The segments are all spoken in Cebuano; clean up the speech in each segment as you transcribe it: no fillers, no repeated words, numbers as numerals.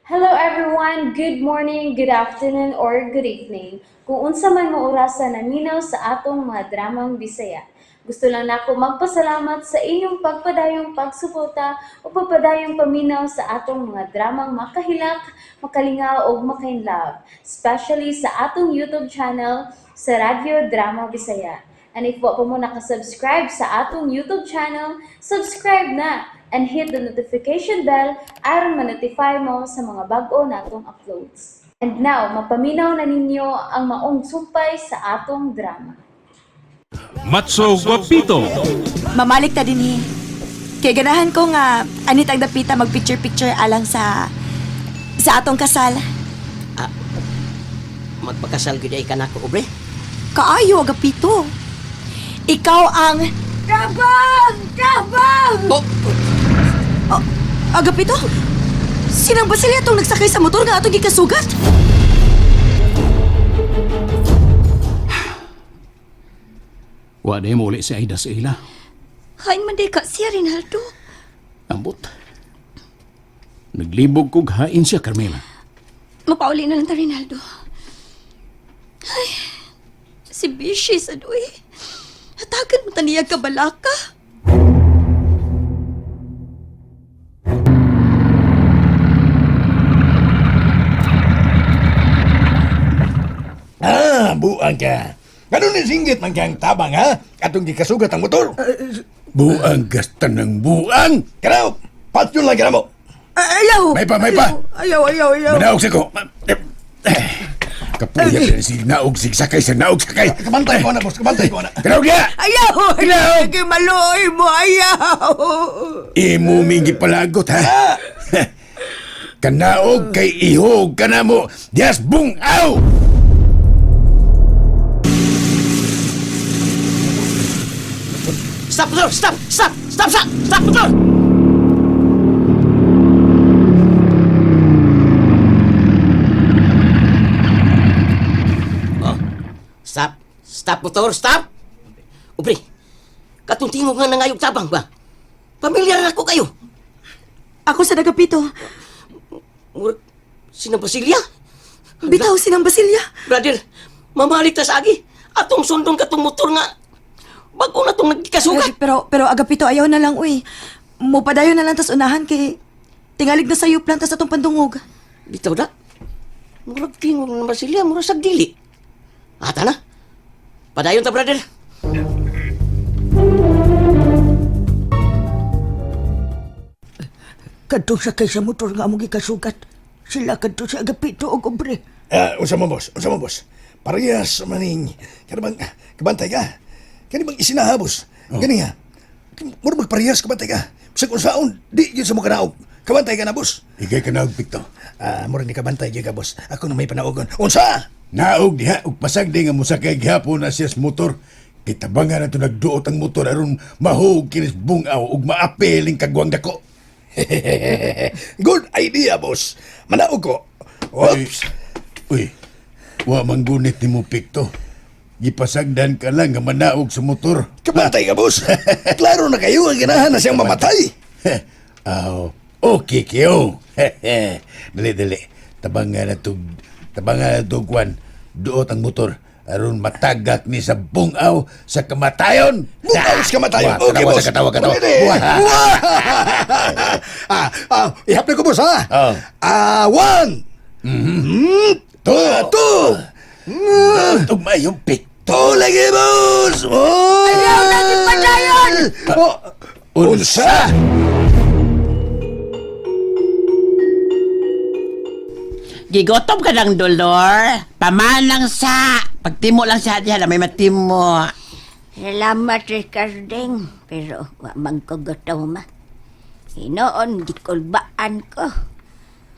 Hello everyone! Good morning, good afternoon, or good evening. Kung unsa man mo orasa naminaw sa atong mga dramang Bisaya. Gusto lang nako magpasalamat sa inyong pagpadayong pagsuporta o pagpadayong paminaw sa atong mga dramang makahilak, makalingaw ug makainlove, especially sa atong YouTube channel sa Radyo Drama Bisaya. And if wa pa mo nakasubscribe sa atong YouTube channel, subscribe na and hit the notification bell aron ma-notify mo sa mga bag-o natong uploads. And now, mapaminaw na ninyo ang maong sumpay sa atong drama. Matso Guapito. Mamalik ta dinhi. Kay ganahan ko nga anit ang dapita mag picture picture alang sa atong kasal. Magpakasal gyud ay kanako, obre. Kaayo Agapito. Ikaw ang Tabang! Tabang! Oh, Oh, Agapito? Sinang Basilia tong nagsakay sa motor nga atong gikasugat? Wa na mo uli si Aida sa ila. Hain man day ka siya, Rinaldo. Ambot. Naglibog kog hain siya, Carmela. Mapauli na lang ta, Rinaldo. Ay, si Bishi sa doy. Hatagan mo taniya ka balaka. Ah, buang ka. Ganun ni singgit man kang tabang, ha? Atong gikasugat ang motor. Buang gasta ng buang! Kanaw, patyon lang ka na mo. Ayaw! May pa, may pa! Ayaw, ayaw, ayaw. Manaog sa ko! Kapuya si naog sig sakay sa naog sakay. Kabantay ko na, boss. Kabantay ko na. Kanaog niya! Ayaw! Ayaw! Kay maluoy mo, ayaw! Imo mingi palagot ha. Kanaog kay ihog ka na mo. Dias bungaw! Stop motor, stop, stop, stop, stop, stop motor. Oh, stop, stop motor, stop. Obre, katong tingog nga nangayog tabang ba? Pamilyar na ko kayo. Ako sa Agapito. Murag, sina Basilia. Bitaw sinang Basilia. Brother, mamalik ta sa agi. Atong sundon katong motor nga. Bago na tong nagkasugat. Ay, pero Agapito, ayaw na lang, uy. Mupadayon na lang tas unahan kay tingalig na sayop lang tas atong pandungog. Bitaw da. Murag tingog na Basilia, murag sag dili. Ata na. Padayon ta, brother. Kadto sakay sa motor nga among gikasugat. Sila kadto sa Agapito og Obre. Ah, unsa mo, boss? Unsa mo, boss? Parehas maning. Kani bang, kabantay ka? Kani bang isinaha, boss? Gani ha? Mura magparehas, kabantay ka. Bisag unsaon, di yun sa mo kanaog. Kabantay ka na, boss. Ikay kanaog pikto. Ah, mura ni kabantay gyud ka, boss. Ako na may panaogon. Unsa? Naog diha ug pasag di nga mosakay gihapon na siya sa motor. Kitabangan na to nagduot ang motor aron mahug kinis bungaw ug maapiling kagwang dako. Good idea, boss. Manaog ko. Oops. Uy, wa man gunit nimo pikto. Gipasagdan ka lang nga manaog sa motor. Kabantay ka, boss. Klaro na kayo ang ganahan na siyang mamatay. Aw, okay kayo. Dali, dali. Tabangan na tug, tabangan na tug kwan. Duot ang motor aron matagak ni sa bungaw sa kamatayon. Bungaw sa kamatayon. Wah, Okay, katawa boss. sa katawa, katawa. Pwede. Wah. Wah. Ihap na ko, boss, ha? Oh. Ah, one. Two. Two. Ug mayong pik. Two lagi, boss. Oh. Ayaw na ni padayon! Oh. Unsa? Gigotom ka ng dolor. Pamanang sa. Pagtimo lang siya diha na may matimo. Salamat, Ricarding. Pero wa man ko gutom, ma. Hinoon, gikulbaan ko.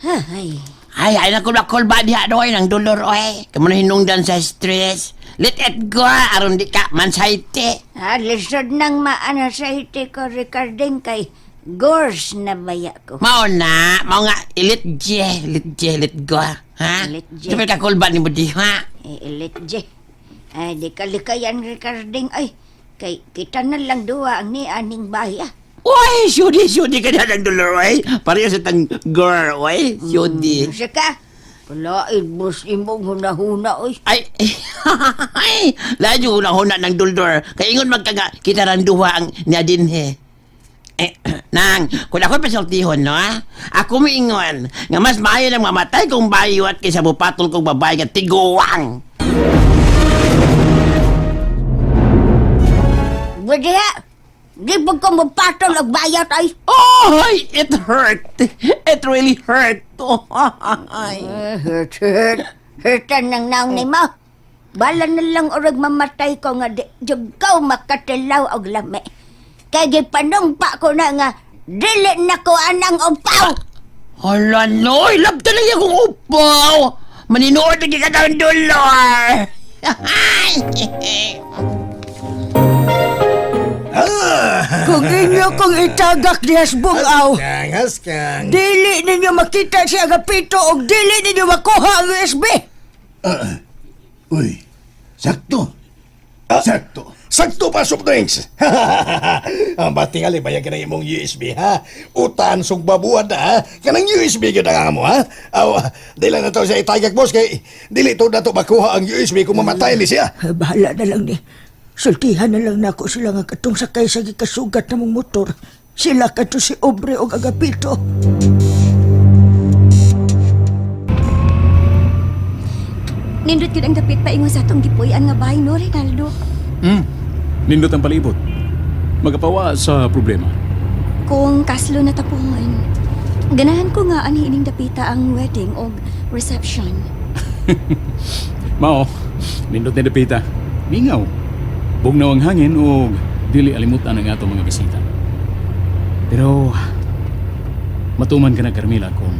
Ay, Ay, ay na kulba-kulba diha doy ng dolor oy. Kamo na hinungdan sa stress. Let it go aron di ka mansayti. ah, lisod nang maano sa iti ko, Ricarding, kay gores na baya ko. Mao na, mao nga ilit je, let je, let go. Ha? Let je. Sabi ka kulba ni mo diha. Eh, ilit je. Ay, di kalikayan, Ricarding. Ay, kay kita na lang duwa ang ni aning baya. Uy, syudi, syudi ka na ng dolor, oy. Pareho sa tang girl, oy. Syudi. Siya ka. Palaid, boss, imong hunahuna, oy. Ay, ay, lahat yung unang-una ng duldor. Kaya ingon magkaga, kita duha ang niya din he. Eh, nang, kung ako pasultihon, no, ha? Ako miingon, nga mas maayo nang mamatay kong bayot kaysa mupatol kong babae nga tiguang. Pwede ha. Di pa ko mapatol og bayot, ay. Oh, it hurt. It really hurt. Oh, ay. Eh, hurt, hurt. Hurtan ng naong ni mo. Bala na lang orag mamatay ko nga di jud ko makatilaw og lami. Kay gipanumpa ko na nga dili na ko anang upaw. Hala, no, love talaga akong upaw. Maninuod lagi ka ng dolor. Ay. Kung inyo kong itagak dihas bungaw, Haskang, haskang. dili ninyo makita si Agapito og dili ninyo makuha ang USB. Uy, sakto. Sakto. Sakto pa soft drinks. Ang batingali ba yan kanang imong USB ha? Utan sugbabuan na ha? Kanang USB gyud ang amo ha? Aw, di lang na to siya itagak boss kay dili to na to makuha ang USB kung mamatay ni siya. Ay, bahala na lang ni. Sultihan na lang nako sila nga katong sakay sa gikasugat na mong motor. Sila kadto si Obre og Agapito. Nindot yun ang dapit paingon sa atong gipuy-an nga bahay, no, Rinaldo? Nindot ang palibot. Magapawa sa problema. Kung kaslo na tapungan, ganahan ko nga ang hining dapita ang wedding og reception. Mao, nindot ni dapita. Mingaw. Bugnaw ang hangin o dili alimutan ang atong mga bisita. Pero matuman ka na Carmela kung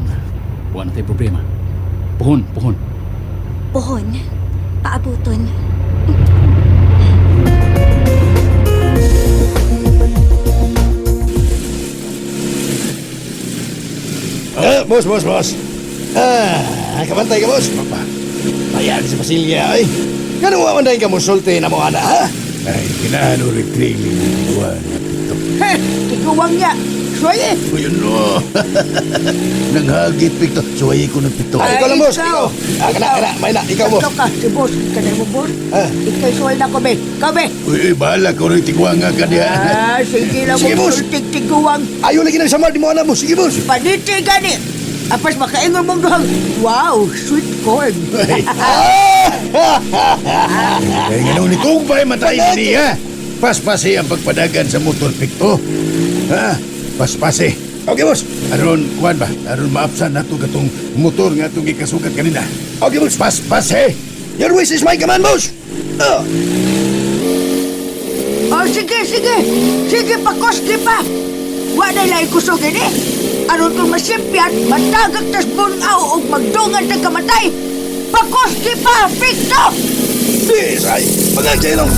wala na tayo problema. Puhon, puhon. Pohon, paabuton. Ah, boss, boss, boss. Ah, kabantay ka boss. Papa. Ayan si Basilia ay. Ganun wa man dahil ka musulti na mo ana ha? Ay, kinaan ulit training ni Tiguan nga pito. Heh, tiguang niya. Suwaye. Uy, ano? Nanghagit, pito. Suwayi ko ng pito. Ay, ikaw lang boss, ikaw. ikaw. Ah, kana, kana, may na, ikaw boss. Ikaw ka, si boss. Kanay mo, boss. Ah. Ikay suway na ko, be. Ikaw, be. Uy, uy, bahala ko rin tiguan nga ka diha. Ah, sige lang Sige, mo, boss. sultig tiguang. Ayo lagi nang samar di mo ana boss. Sige boss. Paniti gani. Apas makaingon mong duhang, wow, sweet corn. Ay, kaya nga nung nikong pa'y matay ni ha? Paspasi ang pagpadagan sa motor pikto. Ha? Paspasi. Okay boss. Aron, kuan ba? Aron maapsan nato katong motor nga atong gikasugat kanina. Okay boss. Paspasi! Your wish is my command boss. Ah. Oh, sige, sige. Sige, pakoski pa. Wa na ilay kusog ini. Aron kung masimpyat, matagak tas bunaw og magdungan sa kamatay. Pakoski pa, Victor! This ay pagkakilong.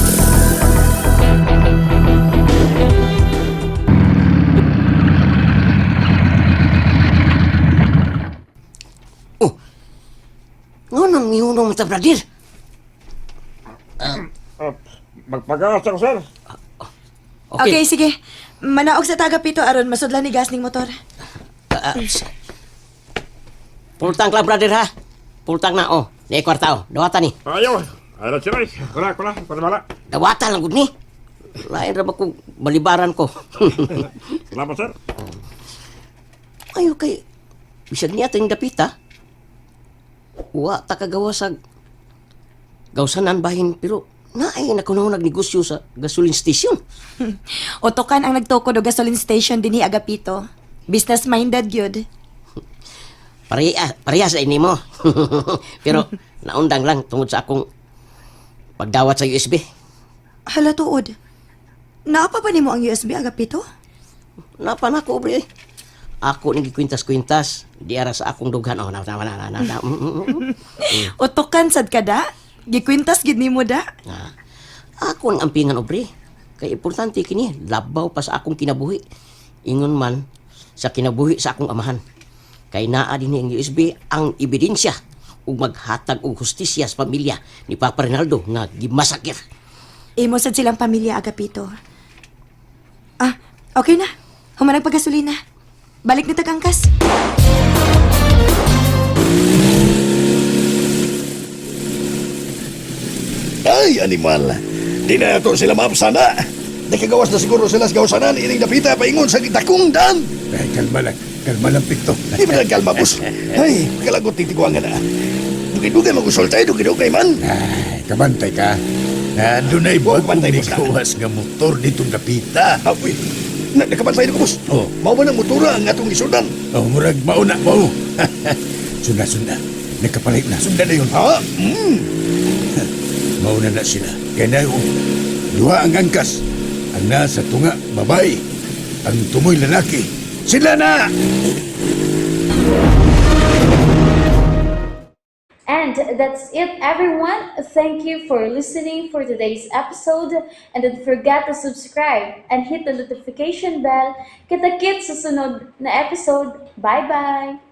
Oh. Ngunong mihunong mo ta, brother? Magpagawas ako, sir. Okay, sige. Manaog sa Tagapito aron masudlan ni gas ning motor. Ah, ah. Full tank lang, brother, ha? Full tank na, oh. Ni kwarta, oh. Dawatan ni. Ayaw. Ayaw, sir. Ay. Kula, kula. Kula, bala. Dawatan lang, gud ni. Lain ra ba kung balibaran ko. Salamat, sir. Ayo kay bisag niya ting dapita. Wa ta kagawa sa gawsanan bahin pero naay na kuno nagnegosyo sa gasoline station. Otokan ang nagtukod og gasoline station dinhi Agapito. Business minded gyud. Pareha, pareha sa ini mo. Pero naundang lang tungod sa akong pagdawat sa USB. Hala tuod. Naa pa ba nimo ang USB Agapito? Napa na ko, obre. Ako ni gikwintas-kwintas di ara sa akong dughan. Oh, na na na na na. na. Otokan sad ka da? Gikwintas gid nimo da? Ah, ako ang ampingan, obre. Kay importante kini, labaw pa sa akong kinabuhi. Ingon man sa kinabuhi sa akong amahan. Kay naa din ang USB ang ebidensya ug maghatag og hustisya sa pamilya ni Papa Rinaldo nga gimasakir. Imo sad silang pamilya Agapito. Ah, okay na. Human nagpagasolina. Balik na tag angkas. Ay, animal. Di na nato sila maapsana. Nakagawas na siguro sila sa gawasanan ining dapita paingon sa dakong daan. Ay, kalma lang. Kalma lang, Pikto. Di ba nagkalma, boss? Ay, kalagot titiguangan na. Dugay-dugay magusultay, dugay-dugay man. Ay, kabantay ka. Na, dunay Huwag bagong bantay, boss, na. nikawas nga motor ditong dapita. Ah, uy. Na, nakabantay na ko, boss. Oh. Mao ba ng motora ang atong isundan? Oh, murag mauna mao. Sunda, sunda. Nagkapalit na. Sunda na yun. Ha? Mm. Mauna na sila. Kaya na oh, duha ang angkas. Ang nasa tunga, babae. Ang tumoy lalaki. Sila na! And that's it, everyone. Thank you for listening for today's episode. And don't forget to subscribe and hit the notification bell. Kita-kits sa sunod na episode. Bye-bye!